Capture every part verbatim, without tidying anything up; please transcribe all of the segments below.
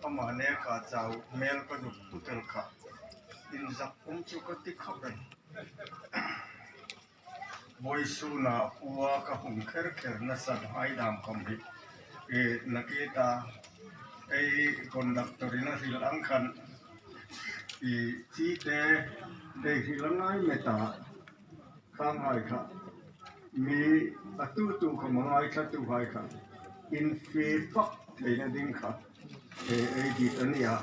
Ama neka chau hmel ka zuk tu tel kha. Inzak um chu ka ti khawp el. Vawisuna ua ka hung kher kher na san hai dam khawm hi. E, nakie ta, ei conductor-in a hril ang khan, i, chi te, dei hril a ngai met a. Khanghai kha, mi a tu tu kha, ma ngaithlatuhai kha, infe fak theina ding kha, e, ei dit a nih a.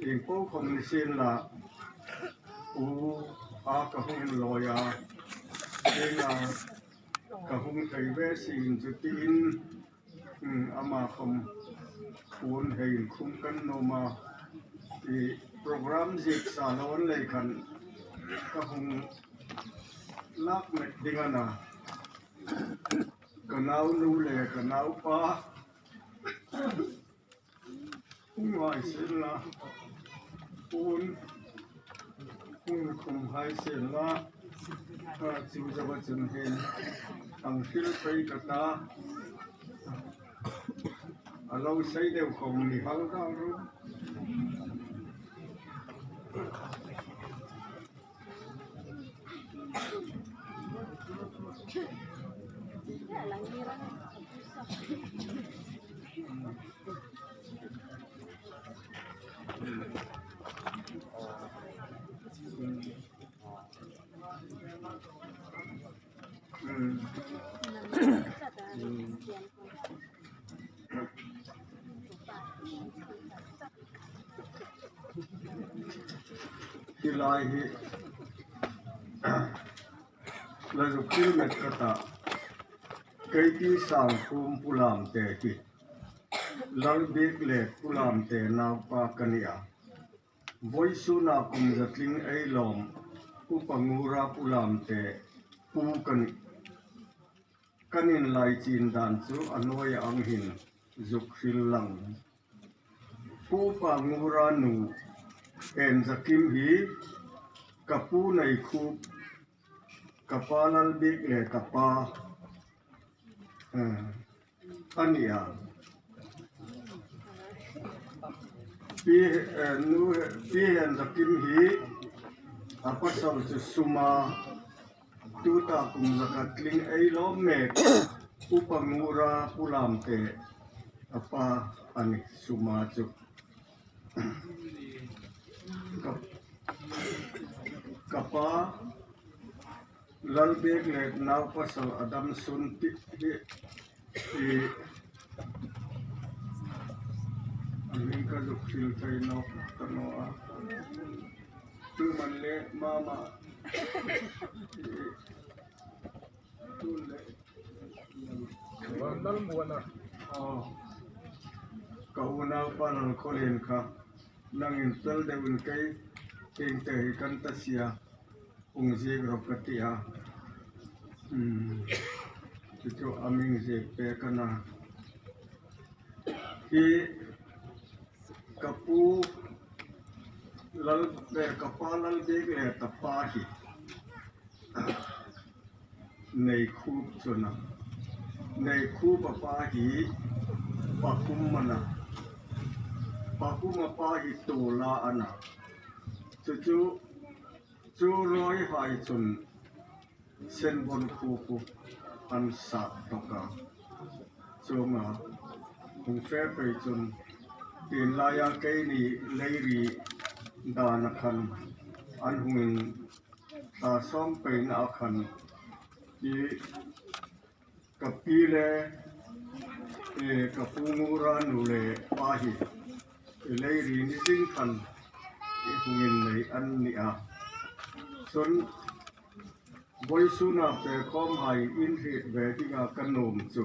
Ieng po khawm ni sien la, u a ka hung lawi a, ieng a ka hung thei ve si in chu tiin, Hmm, ama khawm puon hei inkhum kan nuom a. I program ziek sa lo an lei khan ka hung lak met ding a na. Ka naunu le ka naupa hung hai sien la, puon hung khum hai sien la, ka chu zava chun hin ang hril pei ka ta. A lo sei deu khawm ni hal dal ru. Hi lai hi la zuk hril met ka ta. Kei ti Sangkhum Pu Lamte hi Lalbieklet Pu Lamte naupa ka ni a. Vawisuna kum za tling ei lawm Upa Ngura Pu Lamte pu ka nih. Kan inlaichin dan chu a nuoi ang hin zuk hril lang. Pu Upa Ngura nu Enzakim hi ka pu Neikhup, ka pa Lalbieklet ka pa, eh, a ni a. Pi, eh, nu, Pi Enzakim hi a pasal chu Suma, tuta kum za khat tling ei lawm mek Upa Ngura Pu Lamte a pa a nih, Suma chu. Ka, ka pa Lalbieklet nau pasal Adam Sun ti hi, i, a hming ka zuk hril thei nawk ta naw a. Tuman le mama. I, tun le. Van Lalmuana. Aw. Ka unaupa Lalkhawlien kha. Nangin fel deuin kei, kei te hi kan ta sia. Hung ziek rawp ka ti a. Hmm. Chu chu a hming ziek pek a na. Hi ka pu Lal, eh, ka pa Lalbieklet a pa hi Neikhup chu a na. Neikhup a pa hi Pakhum a na. Pakhum a pa hi Tuola a na. Chu chu Chu ruolhai chun Senbon khuo khu an sat tawk a. Chuonga hung fe pei chun, tienlaia keini Leiri dana khan an hung inhla sawm peina a khan, i ka pi le, e, ka pu Ngura nu le pa hi, e, Leiri ni zing khan, e, hung innei an ni a. Chun, vawisuna fe khawmhai in hriet ve dinga ka nuom chu,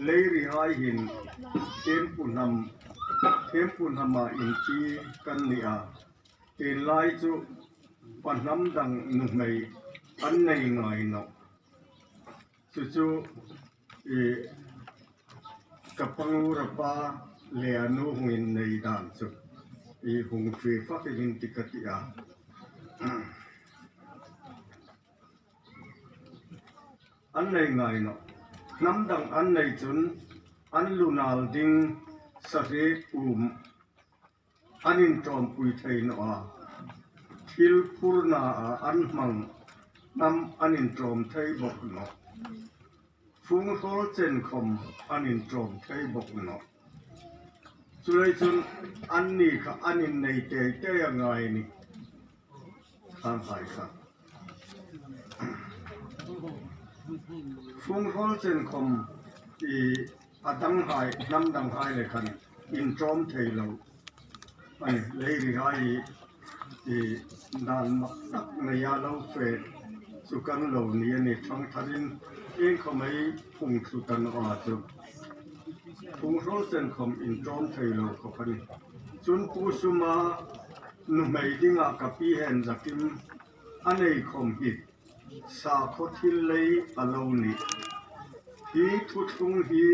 Leirihai hin Thempu Hnam, Thempu Hnama inpi kan ni a. Tienlai chu pa hnam dang nuhmei an nei ngai nawh. Chu chu, i, ka pa Ngura pa le a nu hung innei dan chu, i, hung fe fak in ti ka ti a. An nei ngai nawh. Hnam dang an nei chun an lu nal ding, sahriek um an inṭawmpui thei naw a, thil phurna a an hmang hnam an inṭawm thei bawk naw. Fung hrawl chen khawm an inṭawm thei bawk naw. Chuleiin chun anni kha an innei tei tei a ngai a nih. Khanghai kha. Fung hrawl chen khawm i a danghai, hnam danghai le khan inṭawm thei lo. Ani, Leirihai hi, hi dan mak tak neia lo fe chu kan lo ni a nih, thangtharin iengkhawm ei phung thlu ta naw a chu. Fung hrawl chen khawm inṭawm thei lo khawp a nih. Chun Pu Suma nuhmei dinga ka pi Henzakim a nei khawm hi sakhaw thil lei a lo nih. Hi thuthlung hi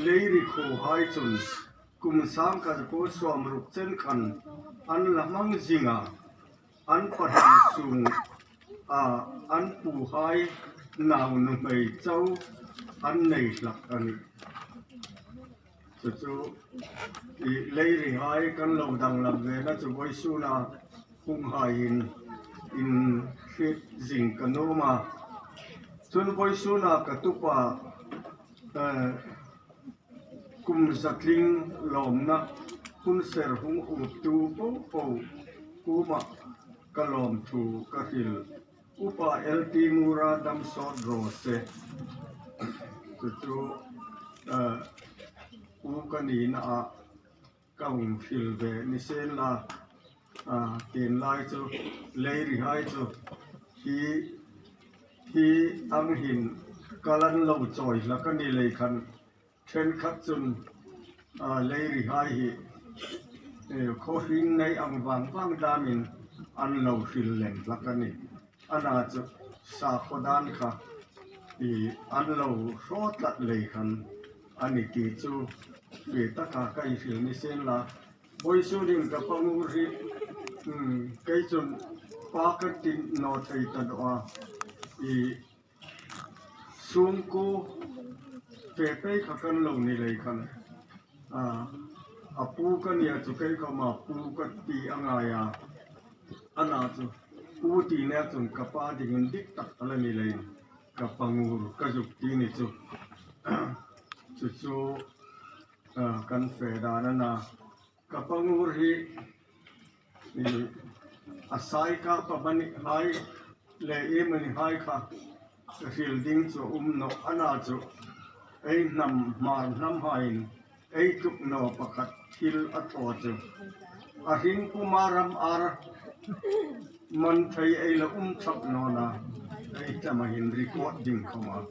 Leiri khuohai chun kum sangkhat zakuo sawmruk chen khan an la hmang zing a, an pahran sung a, an puhai nau nuhmei chau an nei hlak a nih. Chu chu i Leirihai kan lo danglam ve na chu vawisuna hunghaiin inhriet zing ka nuom a. Chun vawisuna ka tupa, eh, kum zatling lawmna hun ser hung uptu po po kuoma ka lawmthu ka hril. Upa L T Ngura dam sawt raw se. Chu chu, eh, u ka nina a ka hung hril ve ni sien la, ah, tien lai chu Leirihai chu hi, hi ang hin ka la lo chawi hlak a ni lei khan, ṭhenkhat chun, ah, Leirihai hi, eh, khaw hring nei ang vang vang damin an lo hril lem hlak a nih. Ana chu sakhaw dan kha, i, an lo hraw tlat lei khan a nih ti chu fe taka ka hril ni sien la. Vawisunin ka pa Ngur hi, um, kei chun pa ka ti naw thei ta naw a. I, sungkuo fe pei kha kan lo ni lei khan, a, a pu ka nia chu kei khawma pu ka ti a ngai a. Ana chu pu ti nia chun ka pa dingin dik tak a la ni leiin ka pa Ngur ka zuk ti ni chu. Chu chu, a, kan fe dan a na. Ka pa Ngur hi, i, a sai ka pa mani hai le i mani hai kha hril ding chu um naw a na chu. Ei hnam Hmar hnamhaiin ei tluk naw pakhat thil a thaw chu. A hring puma ram ar man thei ei la um thap naw na. Ei ṭhama hin record ding khawma.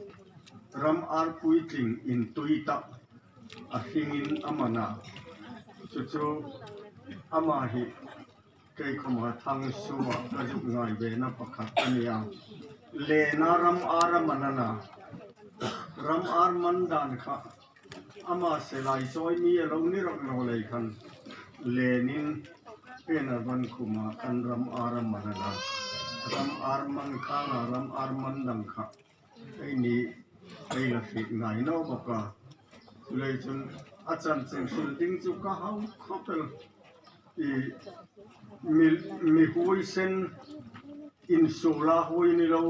Ram ar puitling in tui tak a hringin a man a. Chu chu ama hi kei khawma Thangsuoa ka zuk ngai ve na pakhat a nia. Lena ram ar a man a na. Ram ar man dan kha ama se lai chawi mi a lo ni rak naw lei khan. Lenin pena van khuma kan ram ar a man a na. Ram ar man kha na, ram ar man dang kha eini ei la hriet ngai naw bawk a. Chuleiin chun a chanchin hril ding chu ka hau khawp el. I, mi, mi huoisen insuola huoi ni lo.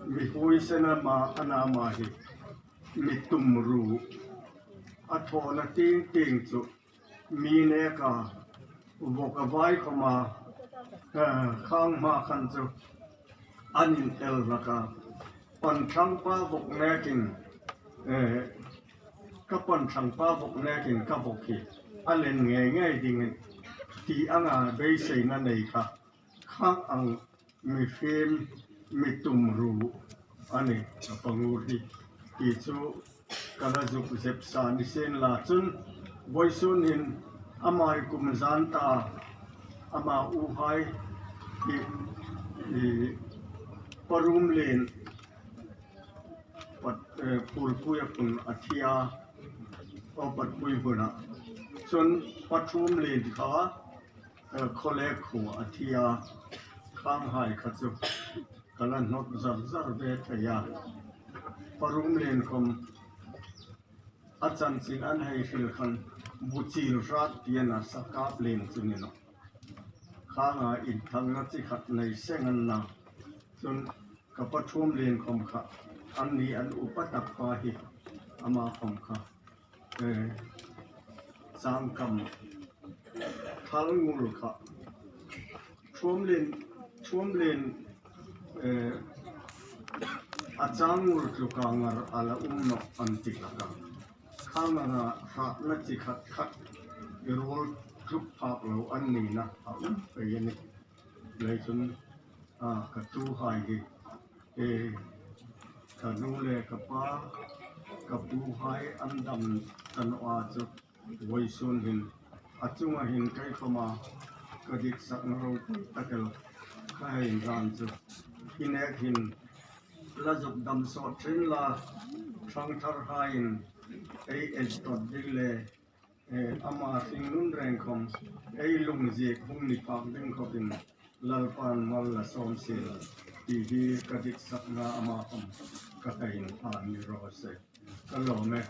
Mi huoisen ama, a na ama hi. Mi tumru. A thawna tieng tieng chu mi neka vawk a vai khawma, eh, khang hma khan chu an inel hlak a. Panthlang pa vawk nekin, eh, ka panthlang pa vawk nekin ka vawk hi a len ngei ngei ding ti anga beiseina nei kha. Khang ang mi hriem, mi tumru a nih ka pa Ngur hi ti chu ka la zuk zep sa ni sien la. Chun vawisunin ama hi kum zan ta, ama uhai hi, hi Pa Rumlien Pat, eh, Purpui a pun a thi a, aw Patpui hmuna. Chun Pa Thumlien kha, eh, Khawlek khuoa a thi a, khanghai kha chu ka la hnawt zar zar ve thei a. Pa Rumlien khawm A chanchin an hei hril khan buchil hrat ti a na, sakap lien chu ni nawh. Khanga inthanna chi khat nei seng an na. Chun ka pa Thuamlien khom kha, anni an upa tak pa hi, ama khom kha, eh, Changkam Thalngul kha, Thuamlien, Thuamlien, eh, a Changngul tluka ngar a la um nawh an ti hlak a. Khanga hratna chi khat khat i ruol tluk phak lo an nina a um pei a nih. Leiin chun, a, ka tuhai hi, eh, ka nu le ka pa, ka puhai an dam ta naw a chu, vawisun hin a chunga hin kei khoma ka ditsakna ropui tak el ka hei inran chu, i nek hin la zuk dam sawt ṭhin la, ṭhangtharhaiin ei en tawt ding le, eh, ama hringnun reng khom ei lungziek hung ni phak ding khawpin Lalpan mal la sawm sien ti hi ka ditsakna ama khom ka hei inhlan ni raw se. Ka lawm e.